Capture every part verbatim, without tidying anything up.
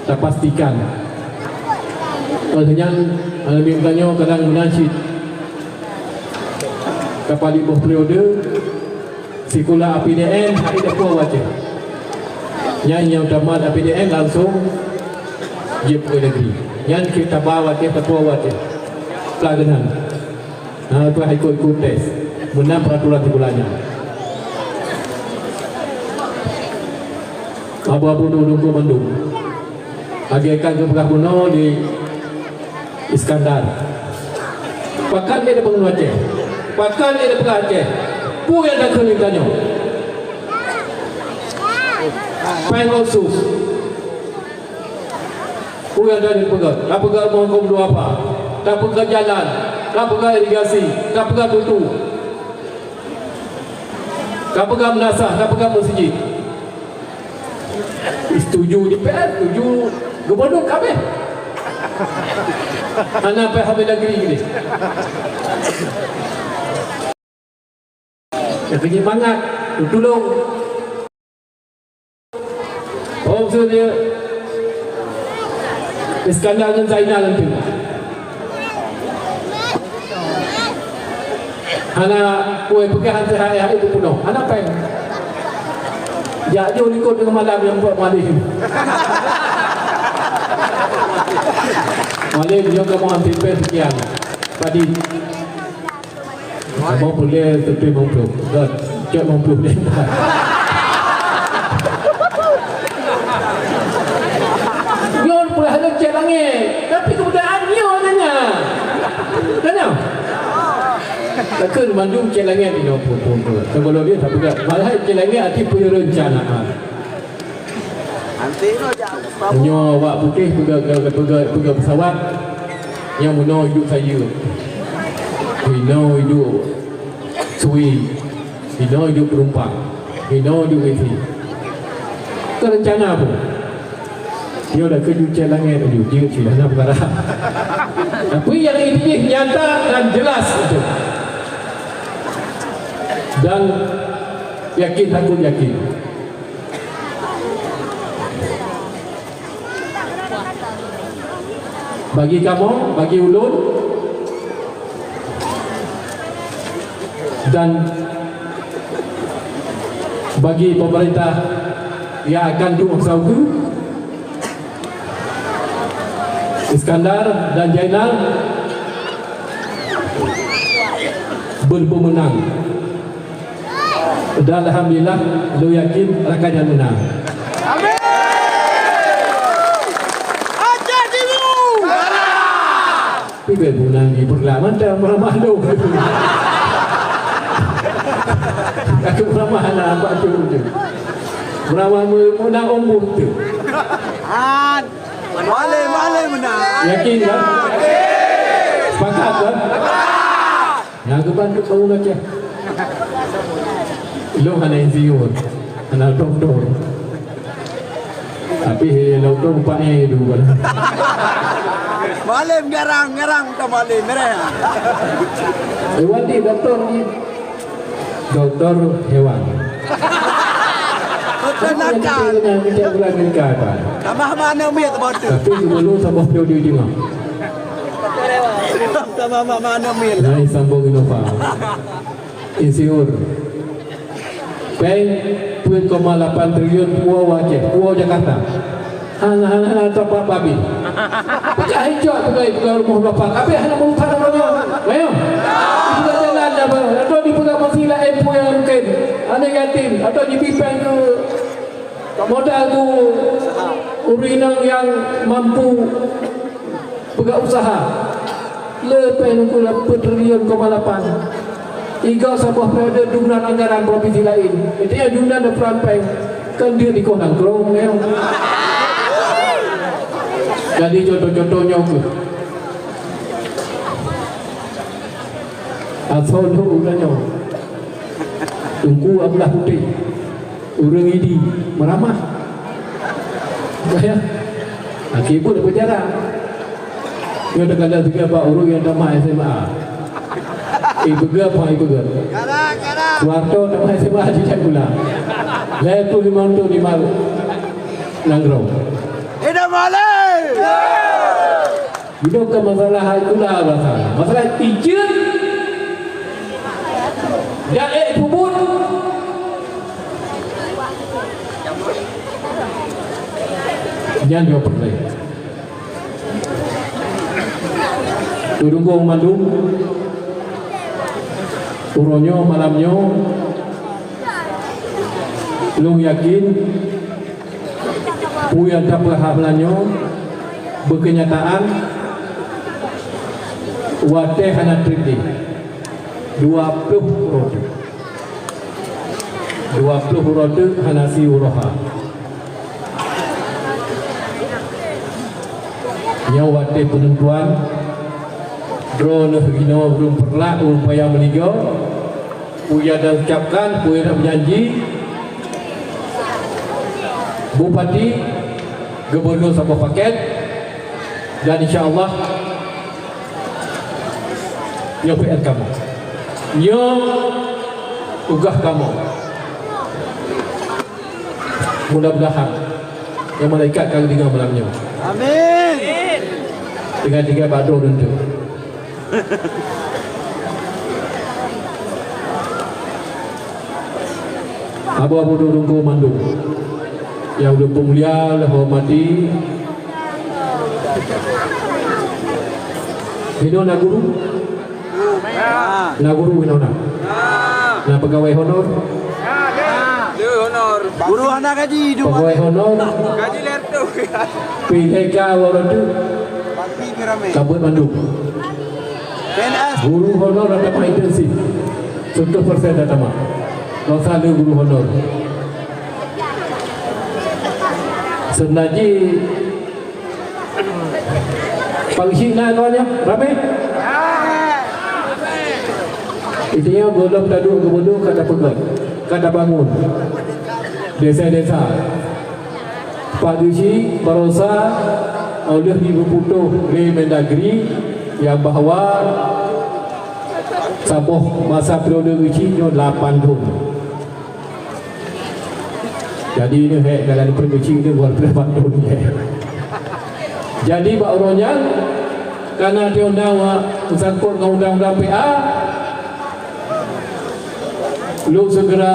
Tapastikan. Oleh nyan, eh, di tanyoe kadang meunan cit. Kapali boh periode, sikula A P D N, hai dapur watée. Nyan nyang tamat A P D N langsung jeuet keu negeri. Nyan kita ba watée, dapur watée. Pelajaran. Nah, itu ikut-ikut tes. Meunan peraturan sikula nyan. Abu-abu dulu mandum. Lagée ka geupeugah bunoe di Iskandar. Pakon lé deuh bangun Aceh? Pakon lé deuh peugah Aceh? Peue nyang takheun lé tanyoe? Péng otsus. Peue nyang takheun peugah? Ka peugah bangun duafa. Ka peugah jalan. Ka peugah irigasi. Ka peugah tutu. Ka peugah meunasah. Ka peugah meuseujid. Setuju D P R, setuju gubernur kabeh. Hana payah habéh lagée nyoe. Nyang keuh mangat, tulông. Oh, maksud dia, Iskandar ngon Zainal nanti. Hana kueh peugah hai-hai peupunoh. Hana péng. Jak jôh likot deungon malam nyang buet maling. Maling nyoe kamoe anti péng sekian. Padi. Kamoe peureulée seupôt limong ploh. Dot. Cok limong ploh lé. Nyoe peureulée cek langét. Tapi keubeutaan nyoe tanya. Tanya. Takheun mandum cek langét inoe pun, pun, pun. Sebelum dia tak peugah. Malah cek langét arti perencanaan. Nyoe awak putéh peugah, peugah, peugah, peugah pesawat. Nyang meunoe idup sayeup. Inoe idup sui. Inoe idup penumpang. Inoe idup isi. Keu rencana pun. Nyoe dah keu jucai langét aju, jeuet sih, hana peukara. Tapi nyang jih nyata dan jelas itu. Dan yakin, takut yakin. Bagi kamoe, bagi ulôn, dan bagi pemerintah yang akan duek saukeu, Iskandar dan Jainal berpemenang. Dan alhamdulillah, lôn yakin rakan nyan meunang. Amin. Aceh Timu! Tapi bèk meunang di peureulak mantong, meuramah lôn. Aku meuramah anak bak tu. Meuramah meunang umur tu. An. Malèe, malèe meunang. Yakin kan? Sepakat kan? Nyang keuban tu tahu lah cah. Lôn hana insinyur, hana doktor. Tapi he doktor empat e dua. Malèe garang, garang tu malèe merah. Lewat di doktor ni. Doktor hewan. Peternakan. Kita bulan nikah apa? Tambah mana miet botol. Tapi dulu sama periode juga. Tambah mana miet. Nah, sambung Innova. Insinyur. Péng peuet koma lapan triliun puwoe Aceh, puwoe Jakarta. Hana, hana, hana teumpat babah. Peucah hijok pegawai, pegawai rumoh bapa. Kabeh hana meureumpah nama nyoe. Ayo. Dipeugah jalan dah, bah. Atau dipeugah masih laén peue nyang mungkin. Aneuk yatim. Atau jibri péng keu modal keu ureueng inong nyang mampu peugah usaha. Leupah nunggu lapan triliun koma lapan. Igoe saboh periode dunan anggaran provinsi laén. Intinya dunan dan peurampéng kan dia di kota Nanggroe, ya. Jadi contoh-contoh nyoe keuh. Asal dulu udah nyoe. Teungku Abdullah Putih. Ureueng Idi meuramah. Ya. Aki pun berjarak. Nyoe teuka lheueh tiga bak ureueng nyang tamat S M A. Ipeugah apa ipeugah? Soeharto tamat S M A di Cakula. Lhèe ploh limong thôn di Nanggroe. Hidup Malé! Hidup ke masalah hai gula rasa. Masalah ijeuen dan ék peubuet. Nyan nyoe peureulée. Teudeungoe mandum, uroe nyoe, malam nyoe, lôn yakin, peue nyang tapeuhah malam nyoe beukeunyataan watée hana treb lé, dua ploh uroe teuk. Dua ploh uroe teuk hana siuroe ha. Nyoe watée peunentuan, droeneuh inoe ureuëng peureulak, ureuëng payah meuligoe, peue nyang na ucapkan, peue nyang na meujanji, bupati, gubunur saboh paket, dan insya Allah, nyoe P R kamoe. Nyoe tugaih kamoe. Mudah-mudahan nyang malaikat ka geudeungoe malam nyoe. Amin. Tinggai-tinggai bak droe teuntée. Abu-abu dulungku mandum nyang ulôn peumulia, ulôn hormati. Hinoe na guru? Na guru hinoe na? Na pegawai honor? Guru hana gaji, dua. Pegawai honor? Gaji lhèe reutôh. P K K warodu. Ka buet mandum. P N S. Guru honor dah tamah intensif. Seratus persen dah tamah. Nggak usah ada guru honor. Sebenarnya, Pak Geuchik na kawan nyoe? Ramé? Intinya, gohlom taduek gubunur ka tapeugöt, ka tabangun desa-desa. Pak Geuchik barosa, óh lheueh jipeuputôh lé Mendagri nyang bahwa saboh masa periode Geuchik nyoe lapan thon. Jadi, nyoe hék dalam Geuchik nyoe luar biasa thon nyoe. Jadi, bak uroe nyan, karena di undang-undang meusangkot ngon undang-undang P A, lôn segera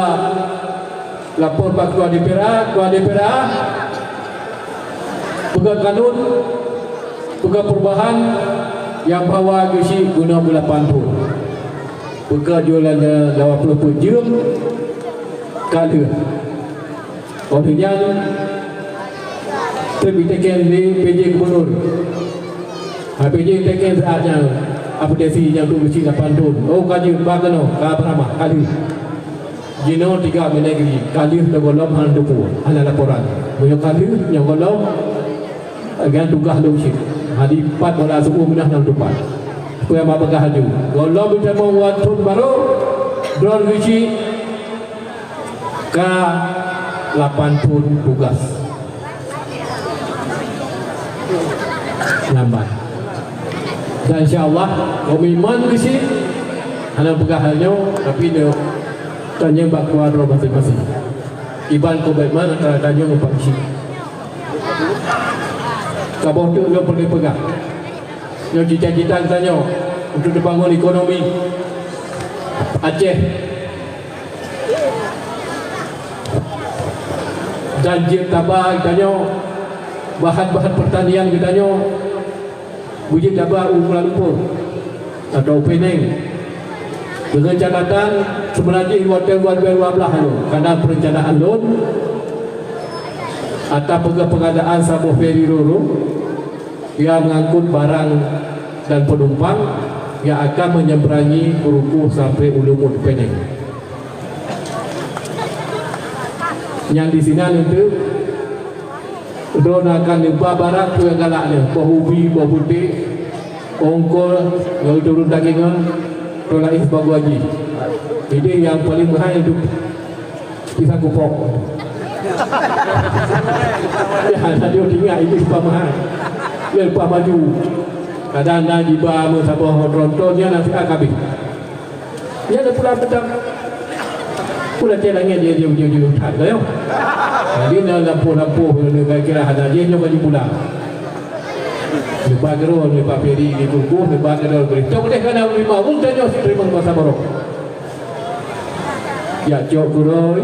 lapor bak Ketua D P R A, Ketua D P R A, peugah kanun, peugah perubahan nyang bahwa Geuchik guna beulapan thon. Peugah jeuet lam dua puluh peuet jeuem ka lheueh. Óh lheueh nyan, treb jiteken lé P J Gubunur. Ha, P J jiteken saát nyan, aplikasi nyang untuk Geuchik lapan thon. Oh, ka jeuet, bah keunoe, ka beuramah, ka lheueh. Jinoe tiga Mendagri, ka lheueh lé gohlom hana teupeu, hana laporan. Meunyoe ka lheueh nyoe gohlom, nyan tugaih lôn cit. Hadi pat bola suku meunah nyang tupat. Peue nyang bak peugah laju. Gohlom jitamong wan thon barô, droen Geuchik ka lapan thon tugaih. Lambat. Dan insya Allah, komitmen Geuchik hana peugah hal nyoe, tapi nyoe tanyong bak keluarga masing-masing. Iban komitmen antara tanyoe ngon Pak Geuchik. Saboh teuk lôn peureulée peugah. Nyoe cita-cita geutanyoe untuk dibangun ekonomi Aceh. Dan jeuet taba geutanyoe, bahan-bahan pertanian geutanyoe, beujeuet taba u Kuala Lumpur atau u Penang. Deungon catatan, seubeuna jih watèe dua ribu dua belas nyoe, karena perencanaan lôn, ata peugah pengadaan saboh feri Roro, yang mengangkut barang dan penumpang yang akan menyeberangi Kruku sampai u Lumut Penang. Nyang di sinan eunteuk, droen akan neuba barang peue nyang galak nyoe, boh ubi, boh putéh, ongkol, ngon turun daging ngon, tolak ih bagoe jih. Jadi nyang paling meuhai untuk Pisang kupok. Ya, tadi ingat ini lupa mahal. Ya, lupa baju. Kadang na jiba meusaboh tronton nya nasi akabeh. Ya, dah pulang petang. Pulang cek langit dia, dia, dia, dia, dia, dia. Jadi na lampôh-lampôh nyoe kira-kira hana jih nyoe ka jipulang. Leubeh keudroe leubeh Pak Ferry di Kukuh, leubeh keudroe keudeh. Cok deh kana lima, ulôn tanyoe siteurimong masa barôh. Jak cok keudroe,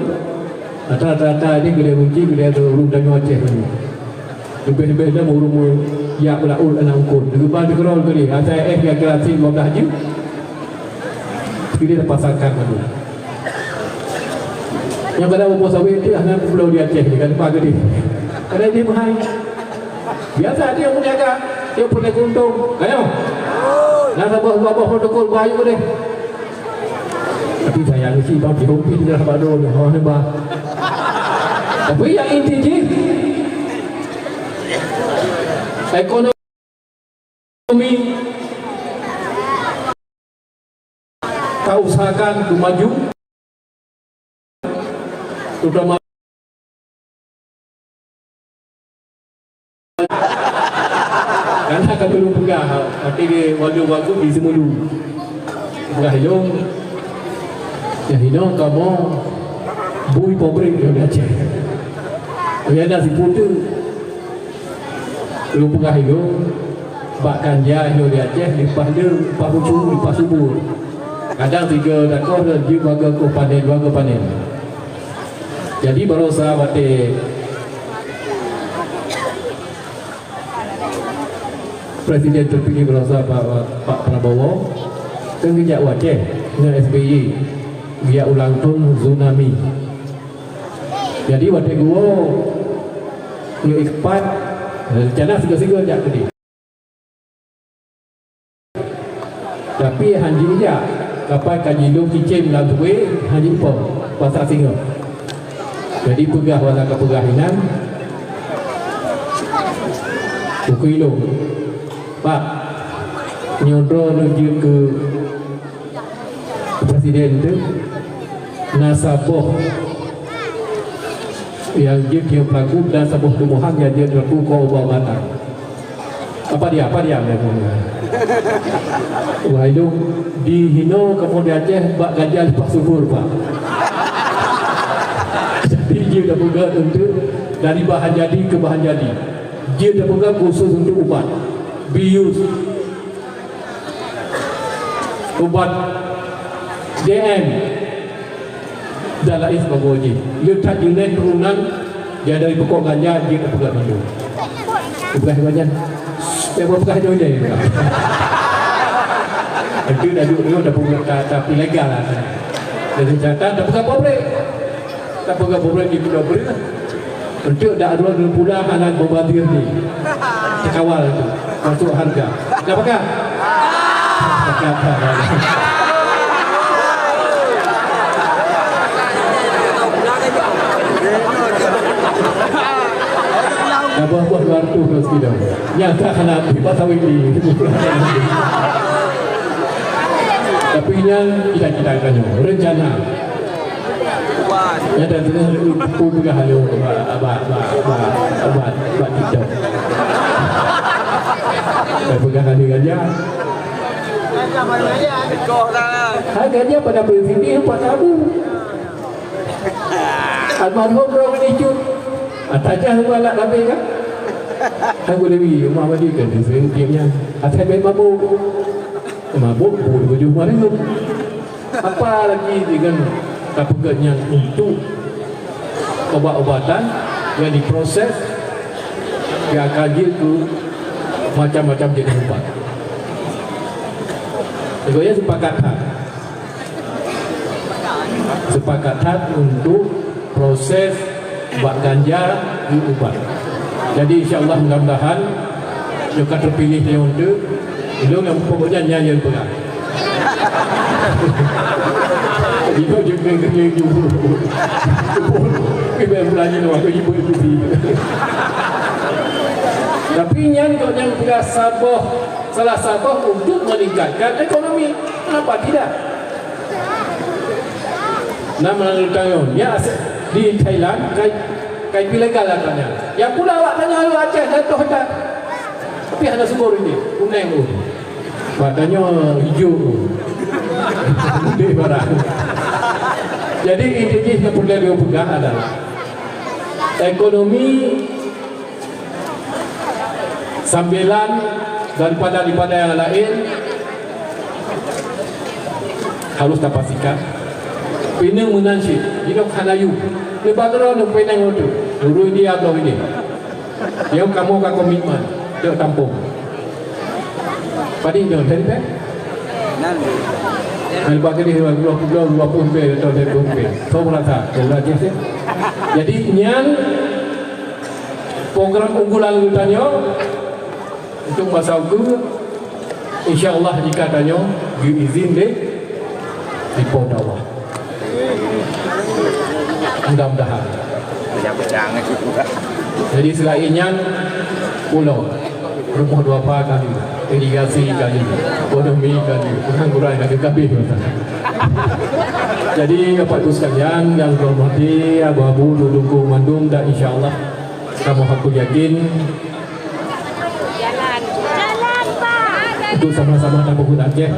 rata-rata jih keudeh Ruci, keudeh ureueng tanyoe Aceh nyoe. Leubeh-leubeh lom ureueng jak beulaôt aneuk eungkôt. Leubeh keudroe keudeh, asai éh kira-kira sit lima belas jeuet. Keudeh pasangkan laju. Nyang kada boh sawét teuh hana peubloe di Aceh nyoe, kan, leubeh keudeh. Kada di meuhai. Biasa dia peujaga, dia peureulèe keuntông. Ayo. Na saboh-saboh protokol bayu deh. Tapi sayang si bang pih-pih di dalam bado ni, ha, hebat. Tapi yang inti jih, ekonomi Kami, ka usahakan untuk maju, terutama karena ka dulu peugah, tapi di wagu-wagu di Seumulu. Peugah ilong, ya, ilong kamoe bui pabrik di Aceh. Ya, dah si putu. Lôn peugah ilong, bak ganja ilong di Aceh, leupah le, leupah bucu, leupah subur. Kadang tiga dakor dan jeuet bagoe keu panen, bagoe panen. Jadi, barosa watèe Presiden terpilih barosa Pak, Pak Prabowo, kan geujak u Aceh ngon S B Y, geujak ulang thôn tsunami. Jadi, watèe geuwoe ngon ekspat, rencana sigoe-sigoe jak keudeh. Tapi han jijak, kapai ka jilong cicém lam subé, han jipo, pasang singoh. Jadi peugah, wala ka peugah inan, ukeue ilong, "Pak, nyoe droeneuh jeuet keu Presiden teuh, na saboh nyang jeuet keu peulaku dan saboh tumohan nyang jeuet peulaku keu ubat-ubatan." Apa dia? Apa dia? Wah, ilong di hinoe kamoe di Aceh bak ganja leupah subur, Pak. Jadi, jeuet tapeugah untuk dari bahan jadi ke bahan jadi. Jeuet tapeugah khusus untuk ubat. Bius. Ubat D M dan lain sebagainya. Leutak jeunèh turunan dia dari pokok ganja jeuet tapeugah dulu. Peugah ganja. Dia buat peugah jauh jai. Itu dah dulu dah peugah tapi legal lah. Jadi catat dah peugah pabrik. Tapeugah pabrik di Pulo Breueh. Untuk dak dua pula hana mubazir ni. Cekawal tu. Masuk harga. Dah pakat? Pakat. Dah buah-buah dua ratus kilo. Nyata hana habis. Pasal ini. Tapi nyan kita, kita tanya. Rencana. Nyata tengah peugah lalu bak, bak, bak, bak, bak, bak TikTok. Dah peugah kali ganja. Hai ganja pada prinsip dia empat tabu. Almarhum Roh Cut. Atajah rumah anak kami kan? Aku lebih rumah mandi kan disering tiapnya. Asal baik mabuk. Mabuk pun tujuh malam. Apa lagi dengan tapeugah nyan untuk ubat-ubatan yang diproses, yang akan jeuet keu macam-macam jenis ubat. Jadi, sepakat that. Sepakat that untuk proses bak ganja keu ubat. Jadi, insya Allah, mudah-mudahan, nyoe ka terpilih nyoe tu, ilong nyang pokoknya nyan nyang peugah. Ilong je keuneuk-keuneuk jumpa. Ibu belanja nama ke ibu itu. Tapi nyan kok nyang peugah saboh, salah saboh untuk meningkatkan ekonomi. Kenapa tidak? Nama lalu tanyoe, ya, di Thailand, kai, kai ilegal katanya. Ya pula awak tanyoe lalu Aceh jatuh dah. Tapi hana subur ini, kuning tu. Awak tanyoe hijau tu. Di barang. Jadi, inti jih yang perlu dia pegang adalah Ekonomi sambilan daripada, daripada yang lain harus tapastikan. Pineung meunan cit, jinoe hana yue. Leubeh keudroe pineung tu, ureueng dia bloe ini. Nyoe kamoe ka komitmen, dok tampung. Padum nyoe, dari pen? Nan. Kalau bagi dia dua puluh, dua puluh pen atau dua puluh pen. Kau merasa, kau merasa sih. Jadi, nyan program unggulan geutanyoe untuk masa ukeue, insya Allah, jika tanyoe geuizin deh, dipo Allah. Mudah-mudahan. Jadi selain nyan, pulo. Rumoh duafa ka lheueh, irigasi ka lheueh, ekonomi ka lheueh, pengangguran ka lheueh, kabeh. Jadi, Bapak Ibu sekalian, nyang lôn hormati, abu-abu, duduk mandum, dan insya Allah, kamoe hakul yakin, untuk sama-sama tapeuguna Aceh,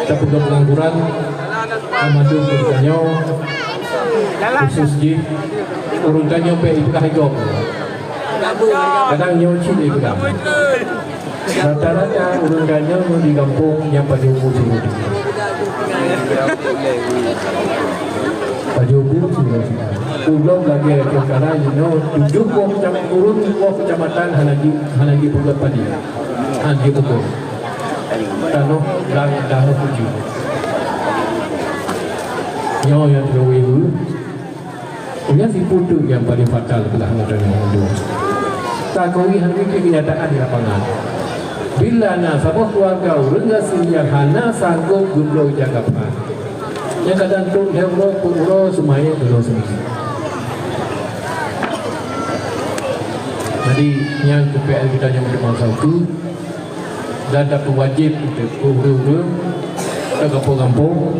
tapeuguna pengangguran, mandum keu tanyoe, khusus jih ureueng tanyoe pih ipeugah igom. Kadang nyoe cit ipeugah. Rata-rata ureueng tanyoe di gampông nyang pajoh bu siuroe. Pajoh bu siuroe. Ulôn lagèe keukaran jinoe tujoh boh kecam-, ureueng boh kecamatan hana ji-, hana jipeugöt padi. Hana jipeugöt. Tanoh dan tanoh uji. Nyoe nyang teugawi. Nyan sipeue teuk nyang paleng fatal peugah ngon tanyoe mandum. Takeuri hana mungken kenyataan di lapangan. Bila na saboh keuluwarga ureueng gasien nyang hana sanggob geubloe ija gaphan, nyang kadang trok lhèe uroe, peuet uroe, seumayang, geubloe seuminggu. Jadi, nyan keu P L kita nyang meuteumé sapeue. Dan tapeuwajéb untuk ureueng-ureueng di gampông-gampông,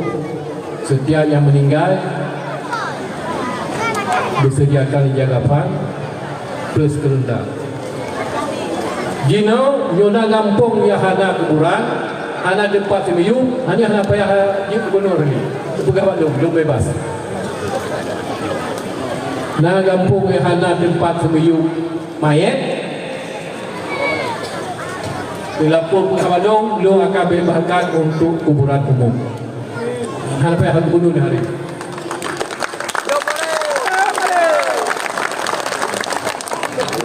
setiap nyang meuninggai, disediakan ija gaphan plus keureuntang. Jinoe, nyoe na gampông nyang hana kuburan, hana teumpat seumiyueb, hana, hana payah jeuet gubunur lé. Peugah bak lôn, lôn bebas. Na gampông nyang hana teumpat seumiyueb manyét, Dilapor peugah bak lôn, lôn akan bebaskan untuk kuburan umum. Hana payah gubunur di hari.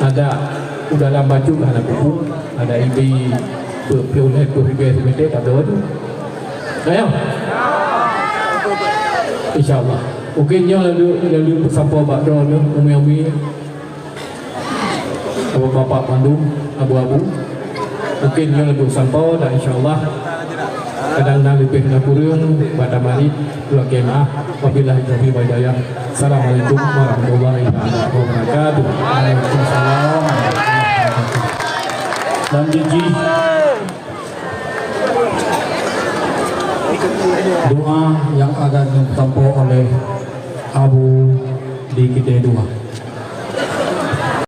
Ada u dalam baju hana kubu, ada ibi pe-, pe-, ulèe peuh ribèe simeter, tak ada tu. Ayo. Insya Allah. Mungkin nyoe lalu, lalu peusampoe bak droeneuh, umi-umi. Bapak-bapak mandum, abu-abu. Mungkin nyoe lôn sampoe dan insya Allah kadang na leubeh na kureueng bak tamanit, lôn lakèe meu'ah. Wabillahi taufiq wal hidayah. Assalamualaikum warahmatullahi wabarakatuh. Waalaikumsalam. Dan jih doa yang akan disampaikan oleh Abu di kita dua.